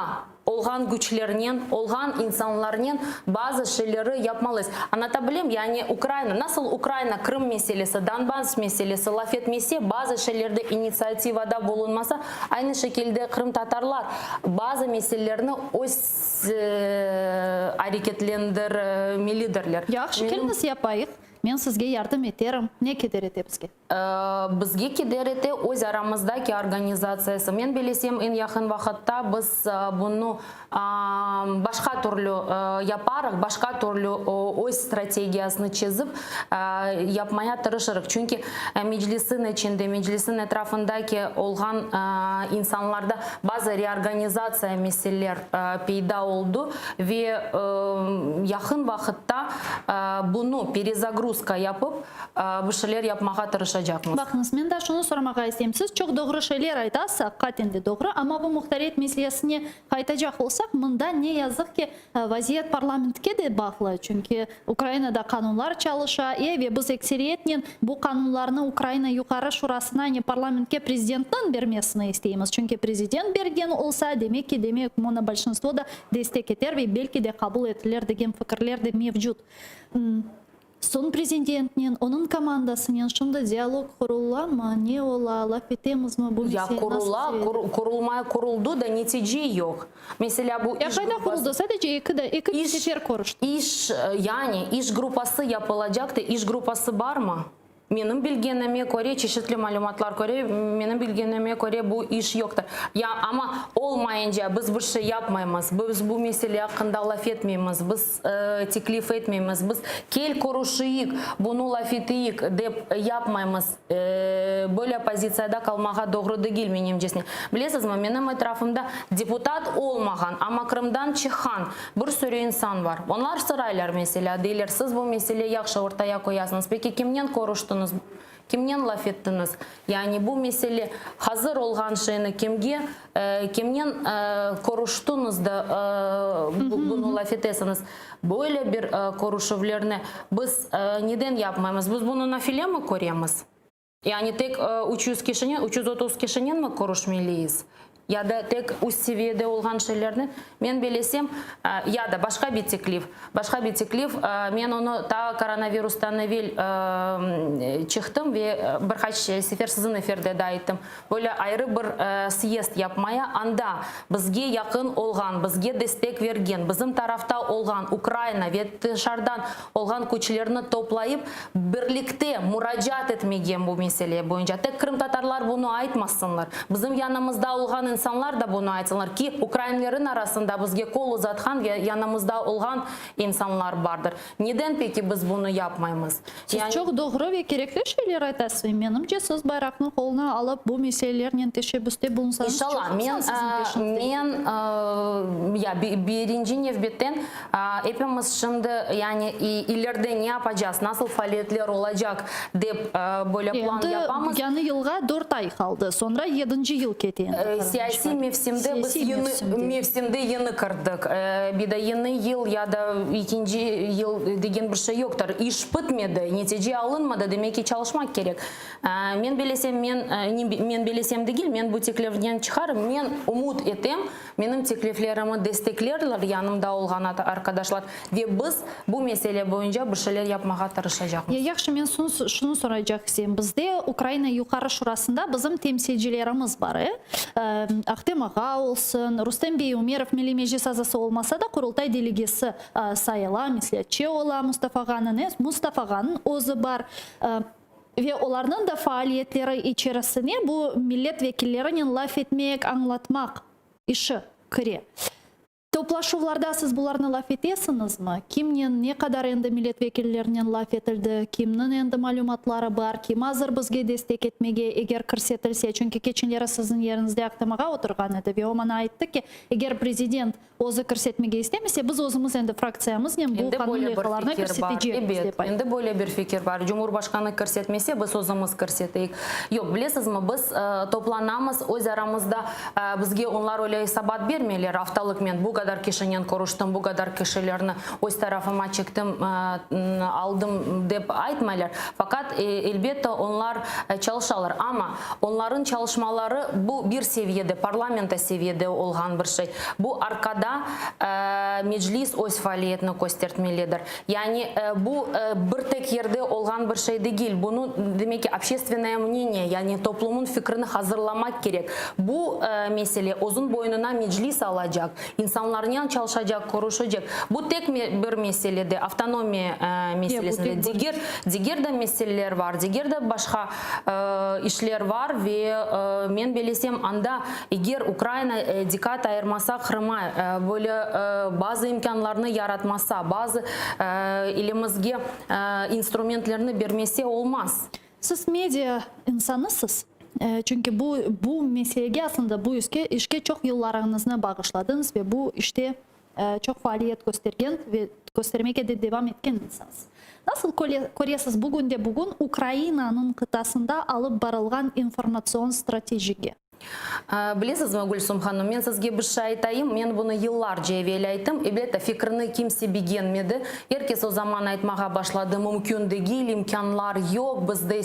olğan küçlernen, olğan insanlarnen bazı şeyleri yapmalıyız. Añlata bilem, yani Ukraina, nasıl Ukraina Krım meselesi, Donbass meselesi laf etmese, bazı şeylerde initsiativada bulunmasa, aynı şekilde qırımtatarlar bazı meselelerni öz areketlendirmelidirler. Yahşı, Menim. keliñiz yapayıq. Men sizge yardım eterim. Ne keder ete bizge? Bizge keder ete öz aramızdaki organizatsiyası. Men bilesem, eñ yaqın vaqıtta biz bunı başqa türlü yaparıq, başqa türlü öz strategiyasını çezip yapmaya tırışırıq. Çünki Meclisin içinde, Meclisin etrafındaki olğan insanlarda bazı reorganizatsiya meseleler peyda oldı ve yaqın vaqıtta bunı perezagruzka yapıp, bir şeyler yapmağa tırışacaqmız. Baqıñız, men daa şunı soramağa isteyim. Siz çoq doğru şeyler aytasız, aqiqaten de doğru, amma bu muhtariyet meselesine qaytacaq olsaq, mında, ne yazıq ki, vaziyet parlamentke de bağlı, çünki Ukrainada qanunlar çalışa, e, ve biz ekseriyetnen bu qanunlarnı Ukraina Yuqarı Şurasına, yani parlamentke prezidentniñ bermesini isteymiz, çünki prezident bergen olsa, demek ki, demek, monobolşinstvo da destek eter ve belki de qabul etilir degen fikirler de mevcut. Soñ prezidentnen, onıñ komandasınen şimdi dialog qurulamı, ne ola, laf etemizmi bu Ya meseleni nasıl qurula, seviyede? qurulmay quruldı da netice yoq. Meselâ, bu Ya iş qayda gruppası. quruldı? Sadece eki da, eki İş, sefer körüşti. iş, yani iş gruppası yapılacaqtı, iş gruppası barmı? Menim bilgenime köre, çeşitli malümatlar köre, menim bilgenime köre bu iş yoqtır. Ya, amma olmayınca biz bir şey yapmaymız, biz bu mesele aqqında laf etmeymiz, biz teklif etmeymiz, biz kel körüşeyik, bunı laf eteyik dep yapmaymız. Böyle pozitsiyada qalmağa doğru degil, menimcesine. Bilesizmi, menim etrafımda deputat olmağan, amma Qırımdan çıqqan Bir sürü insan bar. Onlar soraylar, meselâ, deyler, siz bu mesele yahşı ortaya qoyasıñız, peki kimnen körüştiñiz, kimnen laf ettiñiz? Yani bu mesele hazır olğan şeyni kimge, kimnen körüştiñiz da bunı laf etesiñiz? Böyle bir körüşüvlerni biz neden yapmaymız? Biz bunı nafile mi köremiz? Yani tek 300 kişinen, 330 kişinen mi körüşmeliyiz? Ya da tek üst seviyede olğan şeylerni? Men belesem, ya da başqa bir teklif, başqa bir teklif, men onı ta koronavirustan evel çıqtım ve bir qaç sefer siziñ efirde de ayttım, böyle ayrı bir syezd yapmaya, anda bizge yaqın olğan, bizge destek bergen, bizim tarafta olğan Ukraina ve tışardan olğan küçlerni toplayıp, birlikte muracaat etmege bu mesele boyunca. Tek qırımtatarlar bunı aytmasınlar, bizim yanımızda olğan insanlar da bunı aytsınlar ki, ukrainlerin arasında bizge qol uzatqan ve yanımızda olğan insanlar bardır. Neden peki biz bunı yapmaymız? Siz Yani. çoq doğru ve kerekli şeyler aytasız ve menimce siz bayraqnı qoluna alıp bu meselelernen teşebbüste bulunsañız çoq İnşallah, men, insan siziñ peşiñizde men, ya, birinci nevbetten Epimiz şimdi, yani, ileride ne yapacağız, nasıl faaliyetler olacaq dep böyle plan Endi yapamız. yañı yılğa dört ay qaldı, soñra yedinci yıl kete endi Qırım Siyasiy işğali. mevsimde biz Siyasiy yañı mevsimde. mevsimde yañı kirdik. Bir de yañı yıl ya da ekinci yıl degen bir şey yoqtır. İş bitmedi, netice alınmadı, demek ki, çalışmaq kerek. Men bilesem, men, men bilesem degil, men bu teklifnen çıqarım, men ümüt etem, Menim tekliflerimi desteklerler yanımda olğan arqadaşlar ve biz bu mesele boyunca bir şeyler yapmağa tırışacaqmız. Ya yahşı, men şunı soraycaq istem, bizde Ukraina Yuqarı Şurasında bizim temsilcilerimiz bar, e? Ahtem ağa olsun, Rustem bey Umerov Milliy Meclis azası olmasa da, Qurultay delegesi sayıla, mesleatçı ola Mustafa ağanıñ, e? Mustafa ağanıñ özü bar. Ve olarnıñ da faaliyetleri içerisine bu millet vekillerinen laf etmek, añlatmaq işi kire. Toplaşuvlarda siz bularnı laf etesiñizmi? Kimnen, ne qadar endi millet vekillerinen laf etildi, kimniñ endi malümatları bar, kim azır bizge destek etmege, eger kirsetilse? Çünki keçenleri siziñ yeriñizde Ahtem ağa oturğan edi ve o maña ayttı ki, eger prezident Özü kirsetmege istemese, biz özümiz endi fraktsiyamıznen bu Endi qanun böyle bir leyhalarını fikir bar. kirsetecekmiz, Ebet, dep ayttı. endi böyle bir fikir bar. Cumhurbaşqanı kirsetmese, biz özümiz kirseteyik. Yoq, bilesizmi, biz toplanamız, öz aramızda bizge onlar öyle esabat bermeyler, aftalıq men bu qadar kişinen körüştim, bu qadar kişilerni öz tarafıma çektim, aldım dep aytmaylar. Faqat, elbette, onlar çalışalar. Amma onların çalışmaları bu bir seviyede, parlamento seviyede olğan bir şey. Bu arqada Meclis öz faaliyetini köstertmelidir. Yani bu bir tek yerde olğan bir şey degil. Bunı, demek ki, obşestvennoye mneniye, yani toplumnıñ fikrini hazırlamaq kerek. Bu mesele uzun boyunına Meclis alacaq. İnsanlar. İnsanlarnen çalışacaq, körüşecek. Bu tek bir meselede, avtonomiya meselesinde. Diger, diger de meseleler bar, diger de başqa işler bar ve men belesem, anda eger Ukraina diqqat ayırmasa Qırıma, böyle bazı imkânlarnı yaratmasa, bazı elimizge instrumentlerni bermese, olmaz. Siz media insanısız, çünki bu bu meselege, aslında bu iske işke çoq yıllarıñıznı bağışladıñız ve bu işte çoq faaliyet köstergen ve köstermege de devam etken insansız. Nasıl köresiz bugünde bugün Ukrainanıñ qıtasında alıp barılğan informatsion stratejige? Bilesizmi, Gülsum hanım, men sizge bir şey aytayım, men bunı yıllarca evel ayttım, elbette, fikrini kimse begenmedi, er kes o zaman aytmağa başladı, mümkün degil, imkânlar yoq, bizde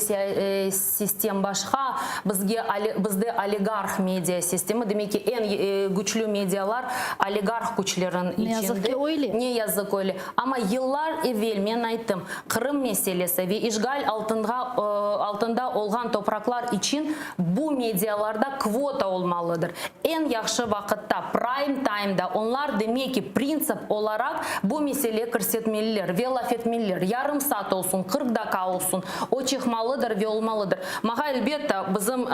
sistem başqa, bizge, bizde oligarh media sistemi, demek ki, eñ küçlü medialar oligarh küçlerin Ne yazıq içinde. ki, öyle. Ne yazıq öyle. Amma yıllar evel men ayttım, Qırım meselesi ve işğal altınğa, altında olğan topraqlar içün Bu medialarda kvota olmalıdır. Eñ yahşı vaqıtta, prime time'da onlar, demek ki, printsip olaraq bu mesele kirsetmeliler ve laf etmeliler. Yarım saat olsun, 40 daqqa olsun, o çıqmalıdır ve olmalıdır. Mağa, elbette, bizim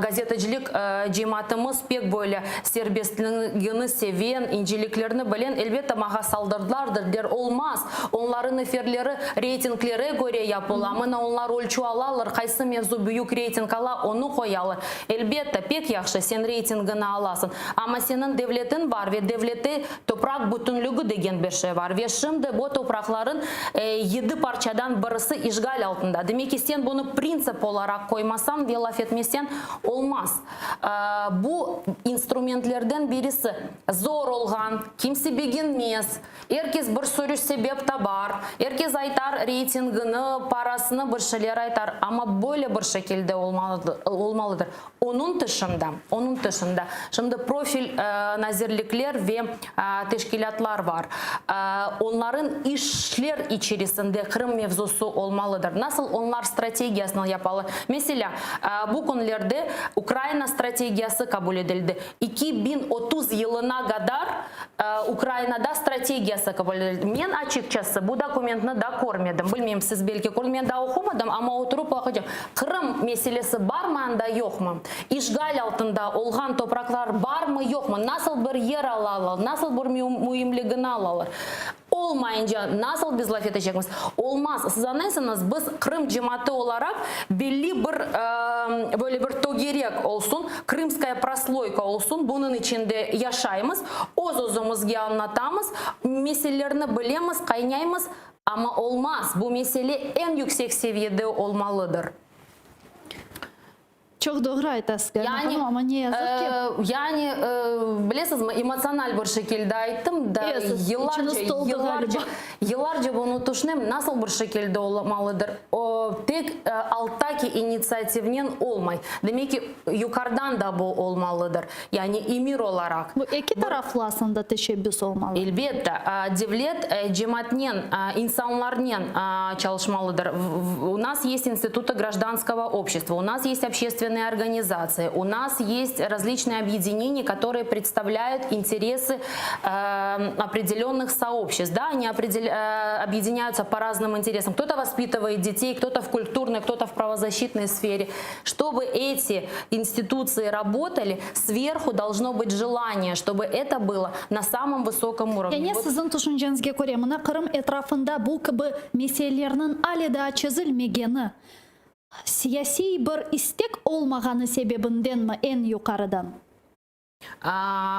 gazetecilik cemaatımız pek böyle serbestligini seven, inceliklerni bilen, elbette, mağa saldırdılar, dediler, olmaz, onların efirleri reytinglere köre yapıla, mına onlar ölçü alalar, qaysı mevzu büyük reyting ala, onı qoyalar. Elbette, pek yahşı, sen reytingini alasıñ. Amma seniñ devletiñ bar ve devlette topraq bütünligi degen bir şey bar. Ve şimdi bu topraqların yedi parçadan birisi işğal altında. Demek ki, sen bunı printsip olaraq qoymasañ ve laf etmeseñ, olmaz. Bu instrumentlerden birisi. Zor olğan, kimse begenmez. Er kes bir sürü sebep tabar, er kes aytar reytingini, parasını, bir şeyler aytar, amma böyle bir şekilde olmalıdır. Onıñ tışında, onıñ tışında şimdi profil nazirlikler ve teşkilâtlar bar, onların işler içerisinde Qırım mevzusı olmalıdır. Nasıl onlar strategiyasını yapalar? Meselâ, bu künlerde Ukraina strategiyası qabul edildi. 2030 yılına qadar Ukrainada strategiyası qabul etildi. Men, açıqçası, bu dokumentni daa körmedim. Bilmeyim, siz belki kördiñiz, men daa oqumadım, amma oturıp baqacağım. Qırım meselesi barmı anda, yoqmı? İşğal altında olğan topraqlar barmı, yoqmı? Nasıl bir yer alalar, nasıl bir müimligini alalar? Olmayınca nasıl biz laf etecekmiz? Olmaz. Siz añlaysıñız, biz Qırım cemaatı olaraq belli bir, böyle bir tögerek olsun, krımskaya prosloyka olsun, bunıñ içinde yaşaymız, öz-özümizge añlatamız, meselelerni bilemiz, qaynaymız, amma olmaz. Bu mesele eñ yüksek seviyede olmalıdır. Çoq doğru aytasız, Galina hanım, amma ne yazıq ki. Yani, bilesizmi, emotsional bir şekilde ayttım da, yıllarca, yıllarca, yıllarca bunı tüşünem, nasıl bir şekilde olmalıdır. O, tek alttaki initsiativnen olmay. Demek ki, yuqarıdan da bu olmalıdır. Yani emir olaraq. Bu eki taraflı aslında teşebbüs olmalı. Elbette, devlet cemaatnen, insanlarnen çalışmalıdır. U nas есть институты гражданского общества, у нас есть общественные организации, у нас есть различные объединения, которые представляют интересы определенных сообществ. Да, они объединяются по разным интересам. Кто-то воспитывает детей, кто-то в культурной, кто-то в правозащитной сфере. Чтобы эти институции работали, сверху должно быть желание, чтобы это было на самом высоком уровне. Yani siziñ tüşünceñizge köre, mına Qırım etrafında bu kibi meselelerniñ ale daa çezilmegeni, siyasiy bir istek olmağanı sebebindenmi eñ yuqarıdan?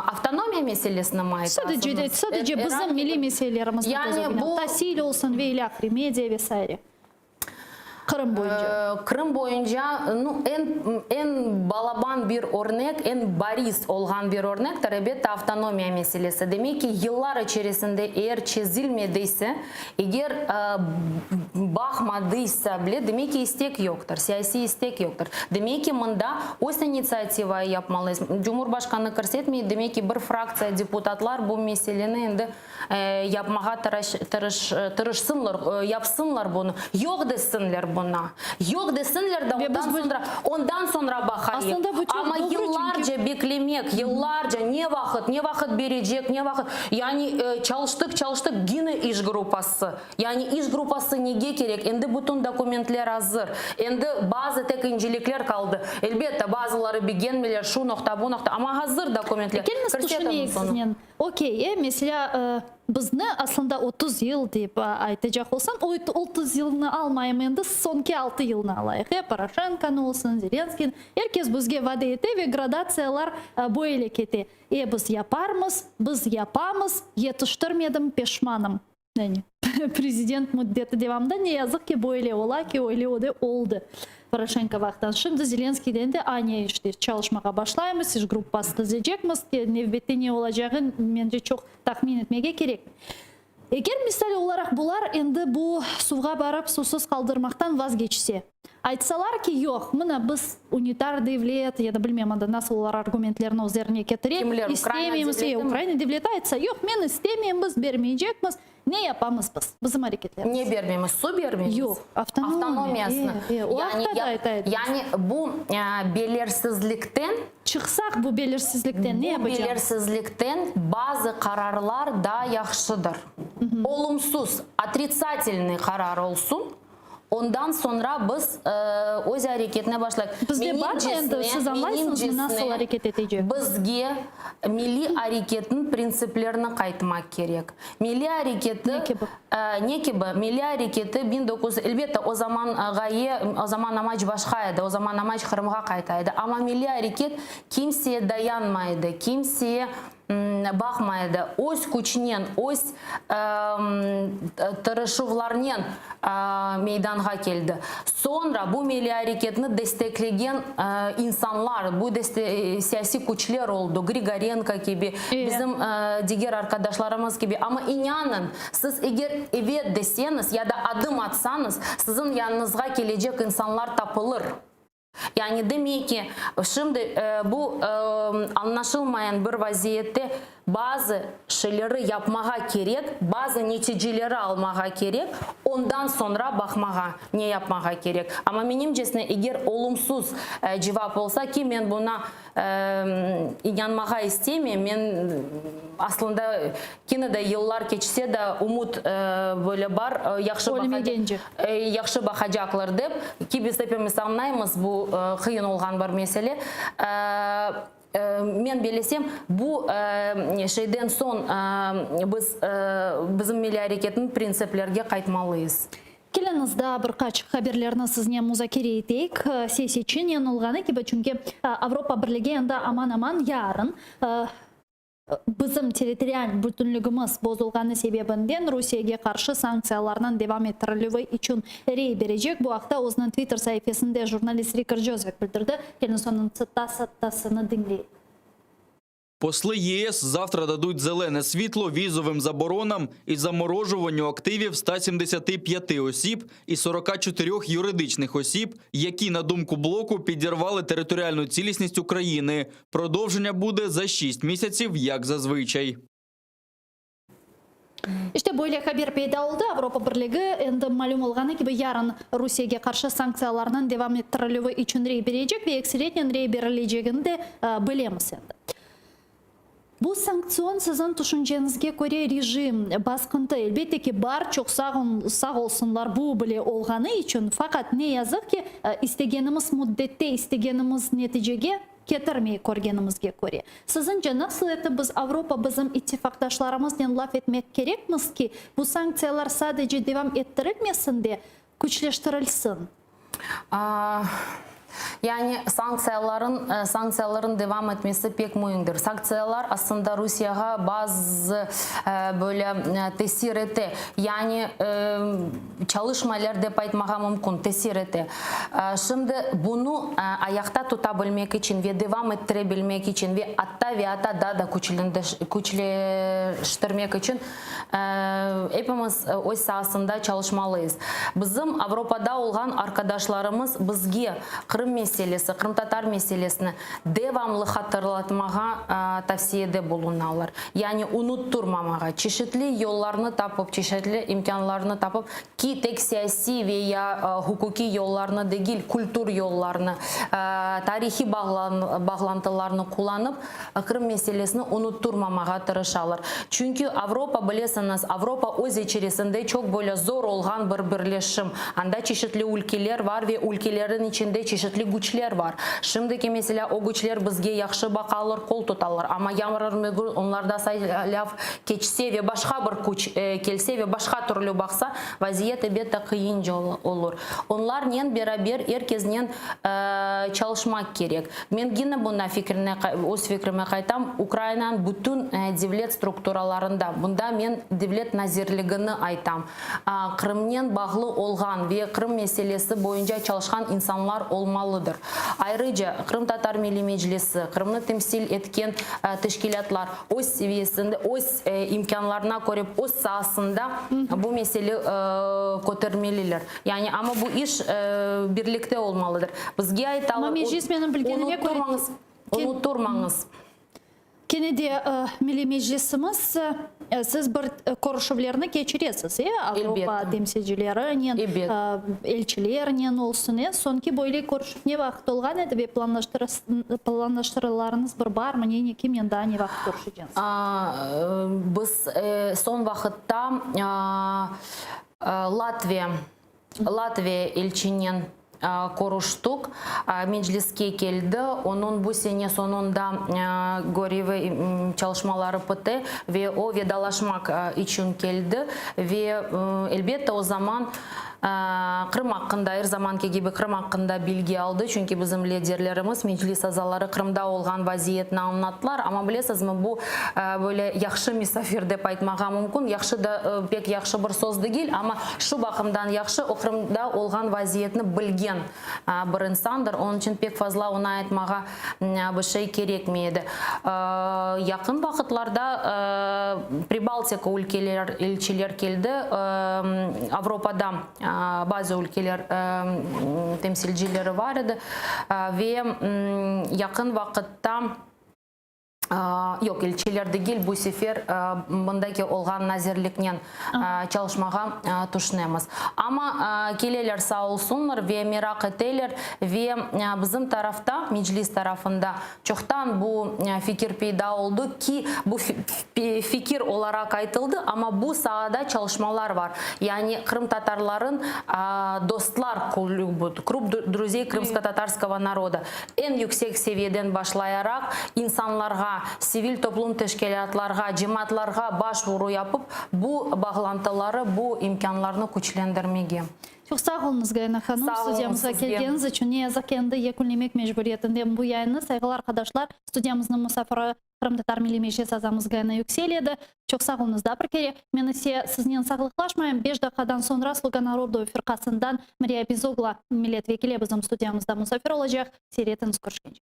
Avtonomiya meselesini mi aytasıñız? Sadece bizim milliy meselelerimizni közü ögüne, tasil olsun ve ilâhre, media ve saire. Qırım boyunca. Qırım boyunca, nu, eñ, eñ balaban bir örnek, eñ bariz olğan bir örnektir, elbette, avtonomiya meselesi. Demek ki, yıllar içerisinde eğer çezilmediyse, eger. Baqmadıysa bile, demek ki, istek yoqtır, siyasiy istek yoqtır. Demek ki, mında öz initsiativayı yapmalıyız. Cumhurbaşqanı kirsetmey, demek ki, bir fraktsiya deputatlar bu meseleni endi yapmağa tırışsınlar, yapsınlar bunı. Yoq desinler buna. Yoq desinler de, ondan soñra, ondan soñra baqayıq. Amma yıllarca beklemek, yıllarca, ne vaqıt, ne vaqıt berecek, ne vaqıt, yani çalıştıq, çalıştıq, gine iş gruppası. Yani iş gruppası nege kerek? Endi bütün dokumentler azır. Endi bazı tek incelikler qaldı. Elbette, bazıları begenmeyler, şu noqta, bu noqta, amma azır dokumentler. Keliñiz tüşüneyik Kirsetemiz onı. siznen. Okey, e, meselâ, bizni aslında 30 yıl dep aytacaq olsam, o 30 yılnı almayım endi, soñki altı yılnı alayıq, e, Poroşenkonı olsun, Zelenskıynı, er kes bizge vade ete ve gradatsiyalar böyle kete. E, biz yaparmız, biz yapamız, yetiştirmedim, peşmanım. Yani, prezident müddeti devamında, ne yazıq ki, böyle ola ki, öyle o de oldı Poroşenko vaqtında. Şimdi Zelenskiyden de aynı işte çalışmağa başlaymız, iş gruppası tizecekmiz, nevbette ne olacağı, mence, çoq tahmin etmege kerekmey. Eger, misal olaraq, bular endi bu suvğa barıp suvsız qaldırmaqtan vazgeçse, Aytsalar ki, yoq, mına biz unitar devlet, ya da bilmem anda nasıl olar argumentlerni üzerine ketire, Kimler, Ukraina istemeymiz, e, devleti mi? Ukraina devleti aytsa, yoq, men istemeyim, biz bermeycekmiz, ne yapamız biz, bizim areketlerimiz? Ne bermeymiz, su bermeymiz? Yoq, avtonomiya, Avtonomiyasını. e, e, o Yani, aqta da ya, ayta ediniz. yani bu e, belirsizlikten Çıqsaq bu belirsizlikten ne Bu yapacağımız? belirsizlikten bazı qararlar daa yahşıdır. Olumsuz, otritsatelnıy qarar olsun, Ondan soñra biz öz areketine başlayıq. Bizde barmı endi, siz añlaysıñızmı nasıl areket etecek? Bizge milliy areketniñ printsiplerine qaytmaq kerek. Milliy areketi Ne kibi? Ne kibi? Milliy areketi 19, elbette, o zaman ğaye, o zaman amaç başqa edi, o zaman amaç Qırımğa qayta edi. Amma milliy areket kimseye dayanmay edi, kimseye baqmay edi, öz küçnen, öz tırışuvlarnen meydanğa keldi. Soñra bu milliy areketni desteklegen insanlar, bu siyasiy küçler oldı, Grigorenko kibi, bizim diger arqadaşlarımız kibi. Amma inanıñ, siz eger evet deseñiz ya da adım atsañız, siziñ yanıñızğa kelecek insanlar tapılır. Yani demek ki, şimdi bu añlaşılmayan bir vaziyette bazı şeyleri yapmağa kerek, bazı neticeleri almağa kerek, ondan soñra baqmağa, ne yapmağa kerek. Amma menimcesine, eger olumsuz cevap olsa, ki men buna İnanmağa istemeyim. Men aslında kene de yıllar keçse de ümüt böyle bar, yahşı Ölmegence. yahşı baqacaqlar dep, ki biz epimiz añlaymız bu qıyın olğan bir mesele. Men bellesem, bu şeyden soñ biz bizim milliy areketniñ printsiplerge qaytmalıyız. Keliñiz, daa bir qaç haberlerni siznen muzakere eteyik. Siyasetçinen olğanı kibi, çünki Avropa Birligi endi aman-aman yarın bizim territorial bütünligimiz bozulğanı sebebinden Rusiyege qarşı sanktsiyalarnıñ devam ettirilüvi içün rey berecek. Bu aqta özüniñ Twitter saifesinde jurnalist Rikard Jozvik bildirdi. Keliñiz, onıñ tsıtasını diñleyik. Посли ЄС завтра дадуть зелене світло візовим заборонам і заморожуванню активів 175 осіб і 44 юридичних осіб, які, на думку блоку, підірвали територіальну цілісність України. Продовження буде за 6 місяців, як зазвичай. İşte, böyle haber peyda oldı, Avropa Birligi, endi malüm olğanı kibi, yarın Rusiyege qarşı sanktsiyalarnıñ devam ettirilüvi içün rey berecek ve ekseriyetnen rey berilecegini de bilemiz endi. Bu sanktsion, siziñ tüşünceñizge köre, rejim, basqıntı, elbette ki, bar, çoq sağ olsunlar bu bile olğanı içün, faqat, ne yazıq ki, istegenimiz müddette istegenimiz neticege ketirmey, körgenimizge köre. Siziñce, nasıl etip biz Avropa bizim ittifaqdaşlarımıznen laf etmek kerekmiz ki, bu sanktsiyalar sadece devam ettirilmesin de, küçleştirilsin? Yani sanktsiyaların sanktsiyaların devam etmesi pek müimdir. Sanktsiyalar aslında Rusiyağa bazı böyle tesir ete. Yani çalışmaylar dep aytmağa mümkün, tesir ete. Şimdi bunı ayaqta tuta bilmek içün ve devam ettire bilmek içün ve atta ve atta daa da küçleştirmek içün Epimiz öz saasında çalışmalıyız. Bizim Avropada olğan arqadaşlarımız bizge Qırım meselesi, qırımtatar meselesini devamlı hatırlatmağa tavsiyede bulunalar. Yani unutturmamağa, çeşitli yollarnı tapıp, çeşitli imkânlarnı tapıp, ki tek siyasiy ve ya huquqiy yollarnı degil, kültür yollarını, tarihiy bağlantılarnı qullanıp, Qırım meselesini unutturmamağa tırışalar. Çünki Avropa, bilesiñiz, Avropa öz içerisinde çoq böyle zor olğan bir birleşim. Anda çeşitli ülkeler var ve ülkelerin içinde çeşitli güçler var. Şimdiki, meselâ, o güçler bizge yahşı baqalar, qol tutalar. Amma yarın bir kün onlarda saylav keçse ve başqa bir küç kelse ve başqa türlü baqsa, vaziyet, ebette, qıyınca olur. Onlarnen beraber er kesnen çalışmaq kerek. Men gene buna fikrine, öz fikrime qaytam, Ukrainanıñ bütün devlet strukturalarında, bunda men Devlet nazirligini aytam, Qırımnen bağlı olğan ve Qırım meselesi boyunca çalışqan insanlar olmalıdır. Ayrıca, Qırımtatar Milliy Meclisi, Qırımnı temsil etken teşkilâtlar öz seviyesinde, öz imkânlarına köre, öz saasında bu mesele kötermeliler. Yani, amma bu iş birlikte olmalıdır. Bizge aytalar, Amma Meclis menim bilgenime köre, unutturmañız, unutturmañız. Kene de Milliy Meclisimiz, siz bir körüşüvlerni keçiresiz, e, Avropa temsilcilerinen, elçilernen olsun, e, soñki böyle körüşüv ne vaqıt olğan edi ve planlaştırılarıñız bir barmı, nene, kimnen daa ne vaqıt körüşeceñiz? Biz soñ vaqıtta Latviya, Latviya elçinen körüştik, mecliske keldi, onıñ bu sene soñunda görevi, çalışmaları pite ve o vedalaşmaq içün keldi ve, elbette, o zaman Qırım aqqında, er zamanki kibi Qırım aqqında bilgi aldı, çünki bizim liderlerimiz, Meclis azaları Qırımda olğan vaziyetni añlattılar. Amma bilesizmi, bu böyle yahşı misafir dep aytmağa mümkün, yahşı da, pek yahşı bir söz degil, amma şu baqımdan yahşı, o Qırımda olğan vaziyetni bilgen bir insandır, onıñ içün pek fazla oña aytmağa bir şey kerekmey edi. Yaqın vaqıtlarda Pribaltika ülkeler elçiler keldi, Avropada bazı ülkeler temsilcileri bar edi ve yaqın vaqıtta Yoq, elçiler degil, bu sefer mındaki olğan nazirliknen çalışmağa tüşünemiz. Amma keleler, sağ olsunlar, ve meraq eteler, ve bizim tarafta, Meclis tarafında çoqtan bu fikir peyda oldı ki, bu fikir olaraq aytıldı, amma bu saada çalışmalar bar. Yani qırımtatarların dostlar klubı, Klub druzey krımskotatarskogo naroda, Eñ yüksek seviyeden başlayaraq, insanlarğa, sivil toplum teşkilâtlarğa, cemaatlarğa baş vuru yapıp, bu bağlantıları, bu imkânlarnı küçlendirmege. Çoq sağ oluñız, Gayana hanım, Sağ oluñ studiyamızğa sizge. kelgeniñiz içün. Ne yazıq ki, endi yekünlemek mecburiyetindem bu yayınnı. Sayğılı arqadaşlar, studiyamıznıñ musafiri Qırımtatar Milliy Meclis azamız Gayana Yüksel edi. Çoq sağ oluñız daa bir kere. Men ise siznen sağlıqlaşmayım. Beş daqqadan soñra Sluga narodu firqasından Mariya Bezogla millet vekili bizim studiyamızda musafir olacaq. Seyir etiñiz, körüşkence.